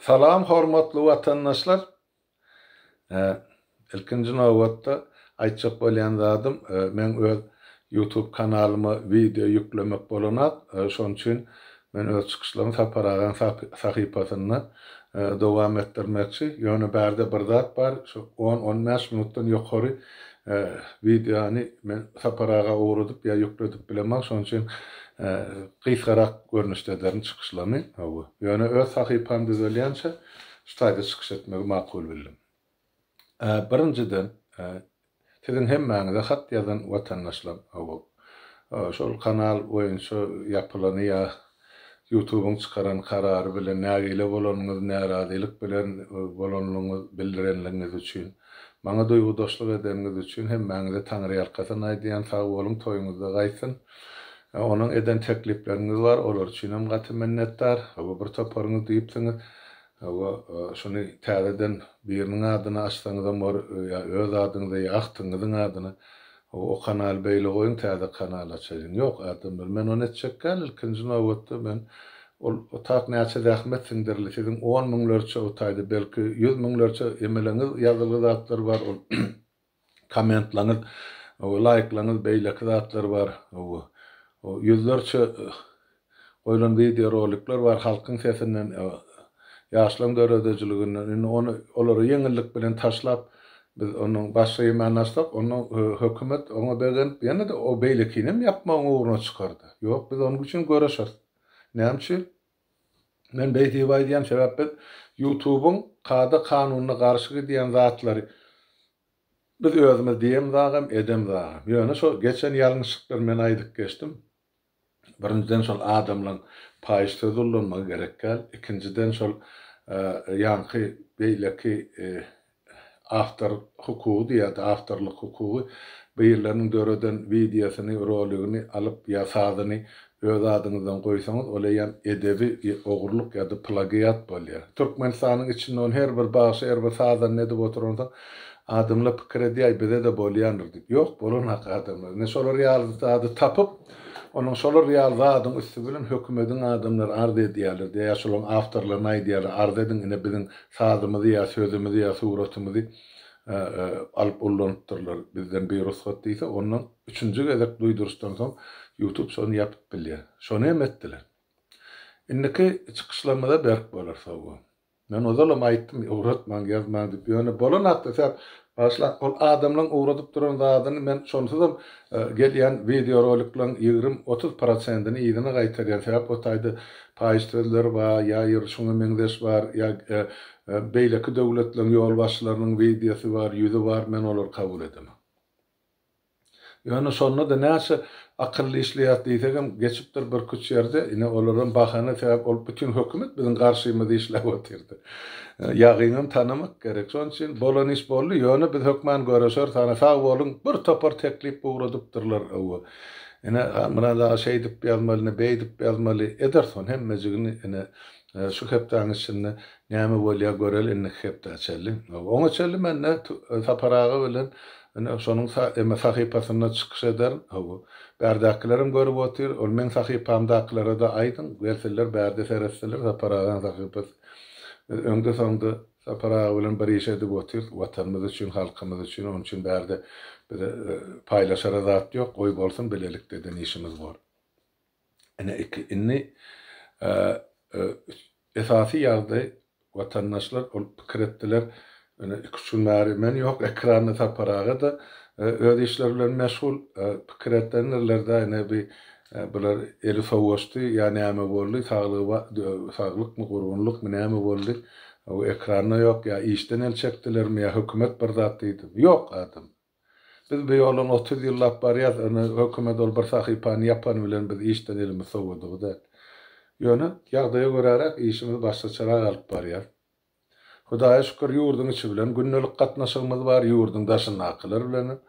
Salam hormatly watandaşlar. Ilkinji nobatda aýtjak bolýan zadym, meň öz YouTube kanalyma wideo ýüklemek bolanok. Şonuň üçin men öz çykyşlarymy Sapar agaň sahypasynda dowam etdirmekçi. Ýöne bärde bir zat bar, şu on-on bäş minutdan ýokary wideony men Sapar aga ugradyp ýa ýükledip bilemok. Şonuň üçin gysgarak görnüşde ederin çykyşlarymy. Hawa. Ýöne öz sahypam düzelýänçä şu taýda çykyş etmegi makul bildim. Birinjiden, siziň hemmäňize hat ýazan watandaşlar, hawa, şol kanal boýunça ýapylany ýa Ýutubyň çykaran karary bilen nägile bolanyňyz, närazylyk bilen bolanlygyňyz bildirenligiňiz üçin, maňa duýgudaşlyk edeniňiz üçin hemmäňize taňryýalkasyn aýdýan, sag boluň, toýuňyzda gaýtsyn. Onuň eden teklipleriňiz bar, olar üçinem gaty minnetdar. Hawa, bir toparyňyz diýipsiňiz. Hawa, şuny täzeden biriniň adyna açsaňyzam bor, ýa öz adyňyza, ýa agtygyňyzyň adyna. Hawa, o kanaly beýle goýuň, täze kanal açaýyň. Ýok, adamlar, men ony etjek däl, ilkinji nobatda men ol otag näçe zähmet siňdirildi, siziň on müňlerçe o taýda, belki, ýüz müňlerçe emeleňiz ýazylgy zatlar bar, ol kommentlaňyz, laýklaňyz, beýleki zatlar bar. Ýüzlerçe goýlan wideo rolikler bar halkyň sesinden, ýaşlaryň döredijiliginden. Indi ony olary ýeňillik bilen taşlap, biz onuň başga ýemän açsak, onda hökümet oňa begenip, ýene-de o beýlekinem ýapmagyň ugruna çykardy. Ýok, biz onuň üçin göreşeris. Näme üçin? Men beý diýip aýdýan, sebäp biz ýutubyň kada-kanunyna garşy gidýän zatlary biz özümiz diýemzagam, edemzagam. Ýöne şo geçen ýalňyşlyklary men aýdyp geçdim. Birinjiden şol adamlaň paýyş söz ullanmagy gerek däl. Ikinjiden şol ýaňky beýleki Awtor hukugy diýýärdi, awtorlyk hukugy birleriniň döreden wideosyny, roligini alyp ýa sazyny öz adyňyzdan goýsaňyz, ol eýýäm edebi ogurlyk ýa-da plagiat bolýar. Türkmenistanyň içinde ony her bir bagşy, her bir sazanda edip oturansoň, adamlar pikir edýär, bize-de bolýandyr diýip. Ýok, bolanok adamlar. Ine şolar ýaly zady tapyp, onuň şolar ýaly zadyň üsti bilen hökümediň adamlary arz edýärler diýýär, ýa şolaryň awtorlaryna aýdýarlar, arz ediň, ine biziň Sazymyzy ýa sözümizi ýa suratymyzy alyp ullanypdyrlar bizden birugsat diýse ondan üçünji gezek duýduryşdan soň ýutub şony ýapyp bilýär. Şony hem etdiler. Indiki çykyşlarymyza berk bolar sag boluň. Men ozalam aýtdym ugratmaň ýazmaň diýip ýöne bolanakda sebäp bagyşlaň ol adamlaň ugradyp duran zadyny men şonsuzam gelýän wideoroliklaň ýigrim 30 prosentini yzyna gaýtarýan sebäp o taýda Paýyş sözleri bar, ýa ýer şuňa meňzeş bar, ýa beýleki döwletleriň ýolbaşçylarynyň wideosy bar, ýüzi bar, men olary kabul edemok. Ýöne şonda-da näçe akylly işleýäs diýsegem, geçipdir birküç ýerde, ine olaram bahana, sebäp ol bütin hökümet biziň garşymyzda işläp otyrdy. Ýagyňam tanamak gerek. Şonuň üçin bolan iş boldy, ýöne biz hökman göreşeris, hany sag boluň, bir topar teklip ugradypdyrlar, hawa. Ine, Halmyrat aga şeýdip ýazmaly, ine beýdip ýazmaly, ederis ony hemmejigini, ine, şu hepdäň içinde näme bolýar göreli indiki hepdä çenli. Oňa çenli men ine Sapar aga bilen ine şonuň eme sahypasynda çykyş ederin. Hawa. Bärdäkilerem görüp otyr, ol meň sahypamdakylara-da aýdyň, gelsinler bärde seretsinler Sapar agaň sahypasy. Biz öňde-soňda Sapar aga bilen bir iş edip otyrys, Watanymyz üçin, halkymyz üçin, onuň üçin bärde bize paýlaşara zat ýok, goý bolsun, bilelikde eden işimiz bor. Ine iki. Indi esasy ýagdaý, watandaşlar ol pikir etdiler, ine iki-üç gün bäri men ýok, ekranda Sapar aga-da öz işleri bilen meşgul, pikir edendirler-dä, ine bi Bular eli sowaşdy ýa näme boldy, saglygy saglykmy, gurgunlykmy näme boldy, o ekranda ýok, ýa işden el çekdilermi, ýa hökümet bir zat diýdimi? Ýok adam. Biz bu ýoldan 30 ýyllap barýas, ine hökümet ol bir sahypany ýapany bilen biz işden elimiz sowadygy däl. Ýöne ýagdaýa göräräk işimizi başgaçarak alyp barýas. Hudaýa şükür, ýurduň içi bilen gündelik gatnaşygymyz bar, ýurduň daşyndakylar bilenem.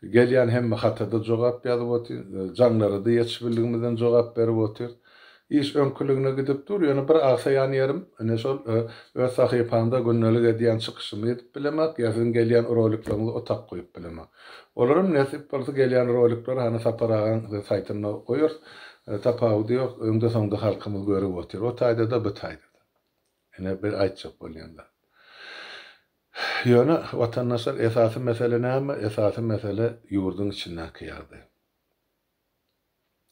Gelýän hemme hata-da jogap ýazyp otyr, jaňlara-da ýetişibildigimizden jogap berip otyr. Iş öňküligine gidip dur, ýöne bir agsaýan ýerim, ine şol öz sahypamda gündelik edýän çykyşymy edip bilemok, ýa siziň gelýän rolikleriňizi otak goýup bilemok. Olaram nesip bolsa gelýän rolikleri hany Sapar agaň saýtynda goýarys. Tapawudy ýok, öňde-soňda halkymyz görüp otyr. O taýda-da, bu taýda-da. Ine bir aýtjak bolýan zat. Ýöne, watandaşlar, esasy mesele näme? Esasy mesele ýurduň içindäki ýagdaý.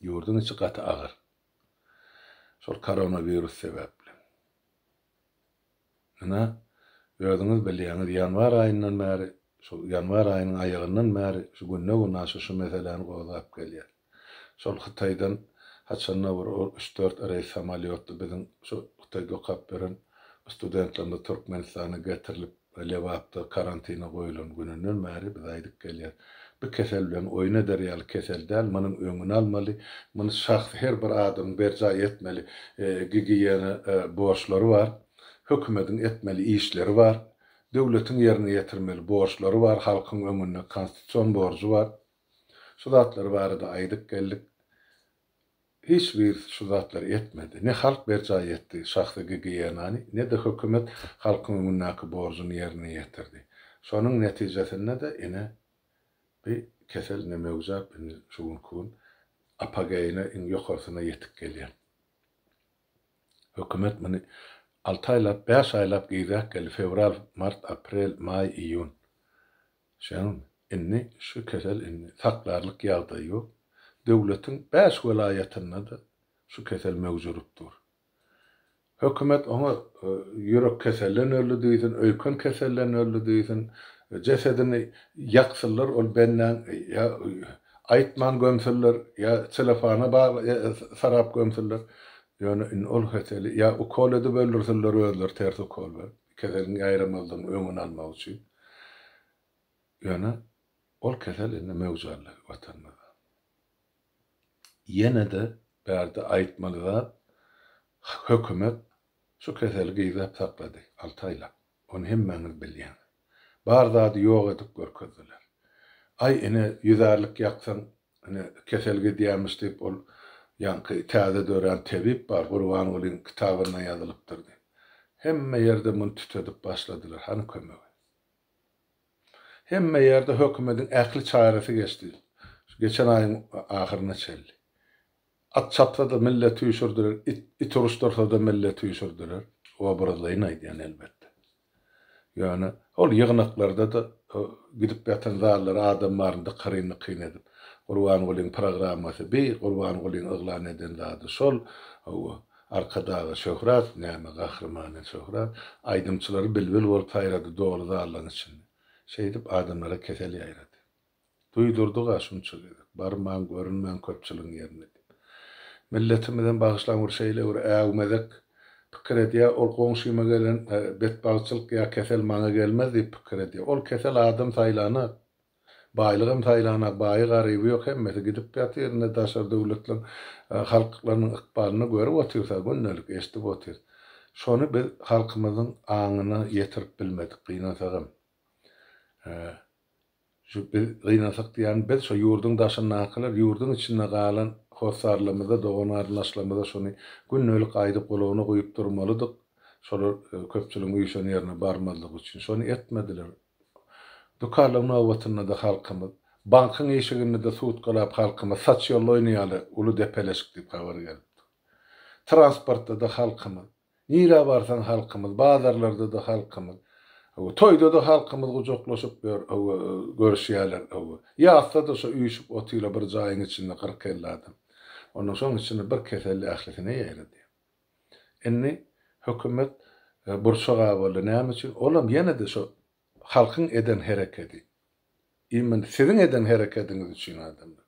Ýurduň içi gaty agyr. Şol koronawirus sebäpli. Ine, özüňiz bilýäňiz, ýanwar aýyndan bäri, şu ýanwar aýynyň aýagyndan bäri şu günde-günaşa şu meseläni gozgap gelýär. Şol Hytaýdan haçanda bir ol üç-dört reýs samolýotly biziň şu Hytaýda okap ýören studentlerimiz Türkmenistana getirilip, Lebapda karantina goýlan gününden bäri biz aýdyp gelýäs. Bu kesel bilen oýun eder ýaly kesel däl, munuň öňüni almaly, muny şahsy her bir adamyň berjaý etmeli gigiýena borçlary bar, hökümediň etmeli işleri bar, döwletiň ýerine ýetirmeli borçlary bar, halkyň öňünde konstitusion borjy bar. Şu zatlar barada aýdyp geldik. Hiç birisi şu zatlary etmedi. Ne halk berjaý etdi şahsy gigiýenany, ne-de hökümet halkyň öňündäki borjuny ýerine ýetirdi. Şonuň netijesinde-de ine, bi kesel ine möwjäp indi şu günki gün apogeýine iň ýokarsyna ýetip gelýär. Hökümet muny alty aýlap, bäş aýlap gizläp geldi, fewral, mart, aprel, maý, iýun. Şeňmi? Indi şu kesel indi saklarlyk ýagdaýy ýok. Döwletiň bäş welaýatynda-da şu kesel möwjürip dur. Hökümet oňa ýürek keselden öldi diýsin, öýken keselden öldi diýsin, jesedini ýaksynlar ol bendäň ýa aýtman gömsünler, ýa celofana sarap gömsünler. Ýöne indi ol keseli ýa ukol edip öldürsinler özleri ters ukol berip, keseliň ýaýramazlygynyň öňüni almak üçin. Ýöne ol kesel indi möwç aldy Watanymyzda. Ýene-de bärde aýtmaly zat, hökümet şu keseli gizläp saklady alty aýlap. Ony hemmäňiz bilýäňiz. Bar zady ýok edip görkezdiler. Aý ine ýüzärlik ýaksaň ine kesel gidýämiş diýip ol ýaňky täze dörän tebip bar Gurbangulyň kitabynda ýazylypdyr diýip. Hemme ýerde muny tütedip başladylar. Hany kömegi? Hemme ýerde hökümediň ähli çaresi geçdi. Şu geçen aýyň ahyryna çenli. At çapsa-da milleti üýşürdiler, it it uruşdyrsa-da milleti üýşürdiler. Obrazlaýyn aýdýan elbetde. Ýöne ol ýygnaklarda-da gidip ýatan zallary adam baryny dykaryn-dykyn edip, Gurbangulyň programmasy bi, Gurbangulyň yglan eden zady şol, hawa, Arkadaga şöhrat, näme gahrymana şöhrat, aýdymçylary bilbil bolup saýrady doly zallaň içinde. Şeýdip adamlara kesel ýaýrady. Duýdurdyg-a şunça gezek, barmaň, görünmäň köpçüligiň ýerinde diýip. Milletimizem bagyşlaň bir şeýle bir äwmezek pikir edýär, ol goňşyma gelen betbagtçylyk ýa kesel maňa gelmez diýip pikir edýär. Ol kesel adam saýlanak. Baýlygam saýlanak, baýy garyby ýok hemmesi gidip ýatyr, indi daşary döwletleň halklarynyň ykbalyny görüp otyrys-a gündelik eşidip otyrys. Şony biz halkymyzyň aňyna ýetirip bilmedik gynansagam. Şu biz gynansak diýýänim biz şo ýurduň daşyndakylar ýurduň içinde galan hossarlarymyza dogan garyndaşlarymyza şony gündelik aýdyp gulagyna guýup durmalydyk şolar köpçüligiň üýşen ýerine barmazlygy üçin şony etmediler. Dükanlaryň nobatynda-da halkymyz, bankyň işiginde-de sutkalap halkymyz saç ýolda oýnaýarlar, uly depeleşik diýip habar gelipdir. Transportda-da halkymyz, nirä barsaň halkymyz, bazarlarda-da halkymyz, hawa, toýda-da halkymyz gujaklaşyp ýör, hawa, görüşýärler, hawa, ýasda-da şo üýşüp otyrlar bir jaýyň içinde 40-50 adam. Ondan şoň içinde bir keselli ählisine ýaýradýar. Indi hökümet burça gabaldy. Näme üçin? Olam ýene-de şo halkyň eden herekedi. Imin siziň eden herekediňiz üçin adamlar.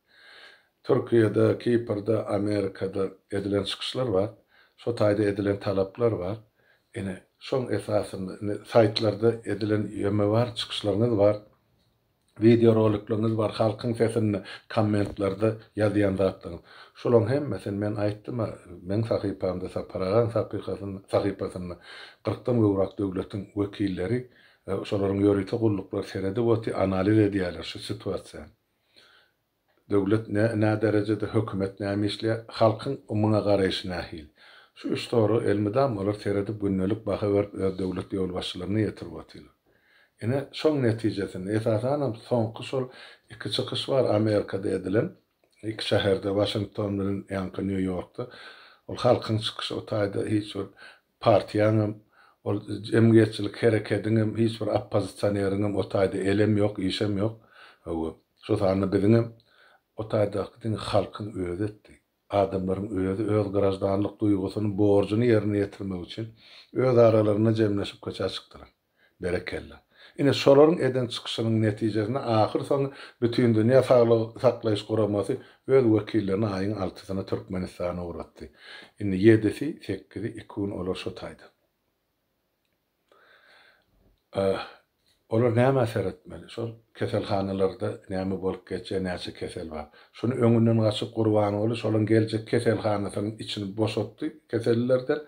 Türkiýede, Kiprde, Amerikada edilen çykyşlar bar. Şo taýda edilen talaplar bar. Ine, şoň esasynda indi saýtlarda edilen ýöme bar, çykyşlaryňyz bar. Wideorolikleriňiz bar halkyň sesinde kommentlerde ýazýan zatlaryňyz. Şolaň hemmesini men aýtdym-a, meň sahypamda Sapar agaň sapyhasynda sahypasynda kyrkdan gowrak döwletiň wekilleri şolaryň ýörite gulluklary seredip otyr, analiz edýärler şu situasiýany. Döwlet nä derejede, hökümet näme işleýär, halkyň muňa garaýşy nähili? Şu üç soraga elmydam olar seredip gündelik baha berip öz döwlet ýolbaşçylaryna ýetirip otyrlar. Ine, şoň netijesinde, esasanam soňky şol iki çykyş bar Amerikada edilen, iki şäherde, Waşington bilen ýaňky Nýu-Ýorkda, ol halkyň çykyşy o taýda hiç bir partiýaňam. Ol jemgyýetçilik herekediňem, hiç bir oppozisioneriňem o taýda elem ýok, işem ýok. Hawa, şo sanda biziňem o taýdaky diňe halkyň özi etdi. Adamlaryň özi öz graždanlyk duýgusyny, borjuny ýerine ýetirmek üçin öz aralarynda jemleşip köçä çykdylar. Berekella. Ine, şolaryň eden çykyşynyň netijesinde ahyrsoňy Bütindünýä Saglygy Saklaýyş Guramasy öz wekillerini aýyň altysyna Türkmenistana ugratdy. Indi ýedisi, sekizi, iki gün olar şo taýda. Olar nämä seretmeli? Şol keselhanalarda näme bolup geçýär, näçe kesel bar? Şuny öňünden gaçyp Gurbanguly şolaň geljek keselhanasynyň içini boşatdy kesellilerden.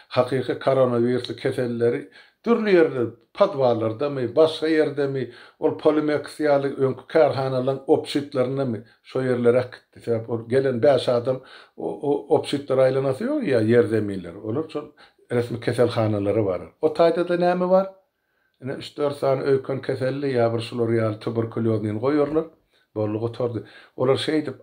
Hakyky koronawirusly kesellileri dürli ýerde, podwallardamy, başga ýerdemi, ol Polimeks ýaly öňki kärhanalaryň obşitlerindemi şo ýerlere äkitdi. Sebäp ol gelen bäş adam obşitlere aýlanasy ýok ýa ýerzeminlere. Olar şol resmi keselhanalara barar. O taýda-da näme bar? Ine, üç-dört sany öýken keselli ýa bir şular ýaly tuberkulýoznyny goýarlar. Boldy gutardy. Olar şeýdip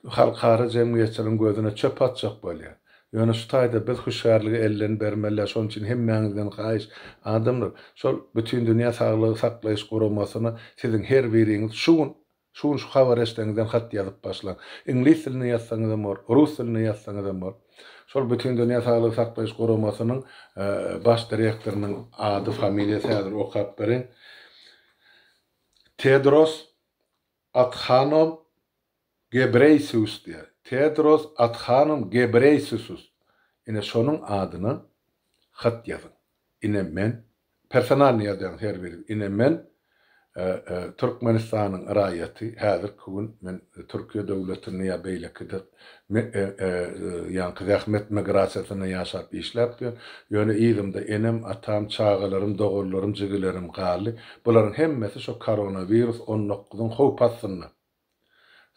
halkara jemgyýetçiligiň gözüne çöp atjak bolýar. Ýöne şu taýda biz hüşgärligi elden bermeli däl. Şonuň üçin hemmäňizden haýyş, adamlar, şol Bütindünýä saglygy saklaýyş guramasyna siziň her biriňiz şu gün Şu gün şu habary eşdeňizden hat ýazyp başlaň. Iňlis dilinde ýazsaňyzam bor, rus dilinde ýazsaňyzam bor. Şol Bütindünýä Saglygy Saklaýyş Guramasynyň baş direktorynyň ady, familiýasy häzir okap bereýin. Tedros Adhanom Ghebreýesus diýýär. Tedros Adhanom Ghebreýesus. Ine şonuň adyna hat ýazyň. Ine men, personalnyý ýazýaň her biri, ine men Türkmenistanyň raýaty, häzirki gün men Türkiýe döwletinde ýa beýlekide ýaňky zähmet migrasiýasynda ýaşap işläp ýörün, ýöne yzymda enem, atam, çagalarym, doganlarym, jigilerim galdy. Bularyň hemmesi şo koronawirus on dokuzyň howp astynda.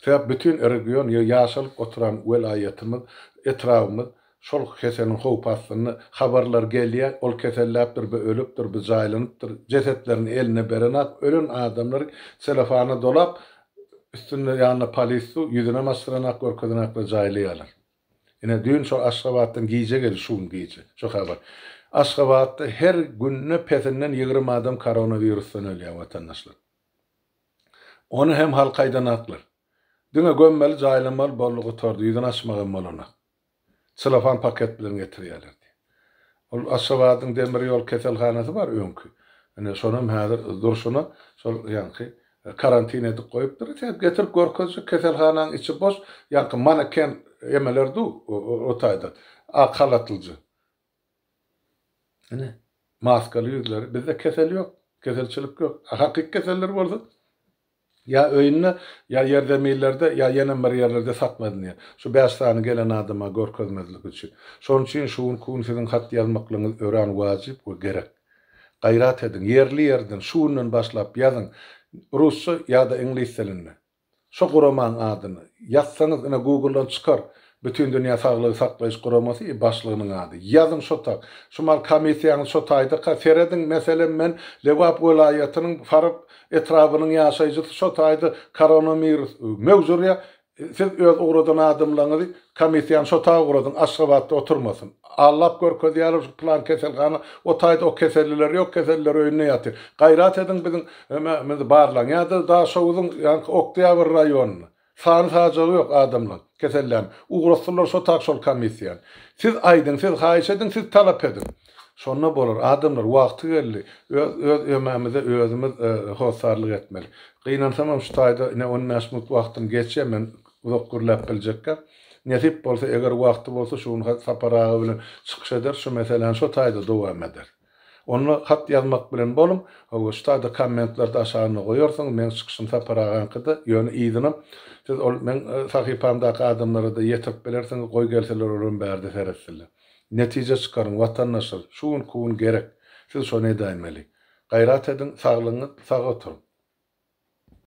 Sebäp bütin region ýa ýaşalyp oturan welaýatymyz, etrabymyz şol keseliň howpy astynda. Habarlar gelýär, ol keselläpdir, bu ölüpdir, bu jaýlanypdyr, jesetlerini eline berenak, ölen adamlary selofana dolap, üstünde ýanynda polis dur, ýüzünem açdyranak, görkezenaklar jaýlaýarlar. Ine, düýn şol Aşgabatdan gije geldi, şu gün gije, şu habar. Aşgabatda her günde pesinden 20 adam koronawirusdan ölýär, watandaşlar. Ony hem halk aýdanaklar. Diňe gömmeli jaýlamaly boldy gutardy ýüzüni açmagam bolanak. Celofan paket bilen getirýärler diýip. Ol Aşgabadyň demir ýol keselhanasy bar öňki. Ine şonam häzir durşuna şol ýaňky karantin edip goýupdyr. Sebäp getirip görkezjek keselhanaň içi boş ýaňky maneken emeler du o taýda ak halatlyja. Ine, maskaly ýüzleri. Bizde kesel ýok, keselçilik ýok. A hakyky keseller bolsa, ýa öýünde, ýa ýerzeminlerde, ýa ýenem bir ýerlerde saklanylýar. Şu bäş sany gelen adama görkezmezlik üçin. Şonuň üçin şu günki gün siziň hat ýazmaklygyňyz örän wajyp we gerek. Gaýrat ediň, ýerli-ýerden, şu günden başlap ýazyň, rusça ýa-da iňlis dilinde. Şo guramaň adyny ýazsaňyz ine google-dan çykar. Bütindünýä saglygy saklaýyş guramasy i başlygynyň ady. Ýazyň şo tak. Şu mal komissiýaňyz şo taýdaka serediň meselem men Lebap welaýatynyň Farap etrabynyň ýaşaýjysy şo taýda koronamirus möwjürýä siz öz ugradan adamlaňyzy komissiýany şo taý ugradyň Aşgabatda oturmasyn. Allap görkezýärler şu pylan keselhana o taýda o keselliler ýok keselliler öýünde ýatyr. Gaýrat ediň biziň Hemmämizi barlaň. Ýa-da Daşoguzyň ýaňky Oktýabr raýonynda. Sany-sajagy ýok adamlaň kesellän. Ugratsynlar şo tak şol komissiýany. Siz aýdyň, siz haýyş ediň, siz talap ediň. Şonda bolar. Adamlar, wagty geldi. Öz öz ömämize özümiz hossarlyk etmeli. Gynansamam şu taýda ine on bäş minut wagtym geçýär, men uzak gürläp biljekkä. Nesip bolsa, eger wagty bolsa şu gün Sapar aga bilen çykyş ederis, şu meseläni şo taýda dowam ederis. Onda hat ýazmak bilen boluň. Hawa, şu taýda kommentlerde aşagynda goýarsyňyz, meň çykyşym Sapar agaňkyda, ýöne yzynam siz ol meň sahypamdaky adamlara-da ýetirip bilersiňiz, goý gelseler olam bärde seretsinler. Netije çykaryň, watandaşlar, şu günki gün gerek. Siz şony edäýmeli. Gaýrat ediň, saglygyňyz, sag oturyň.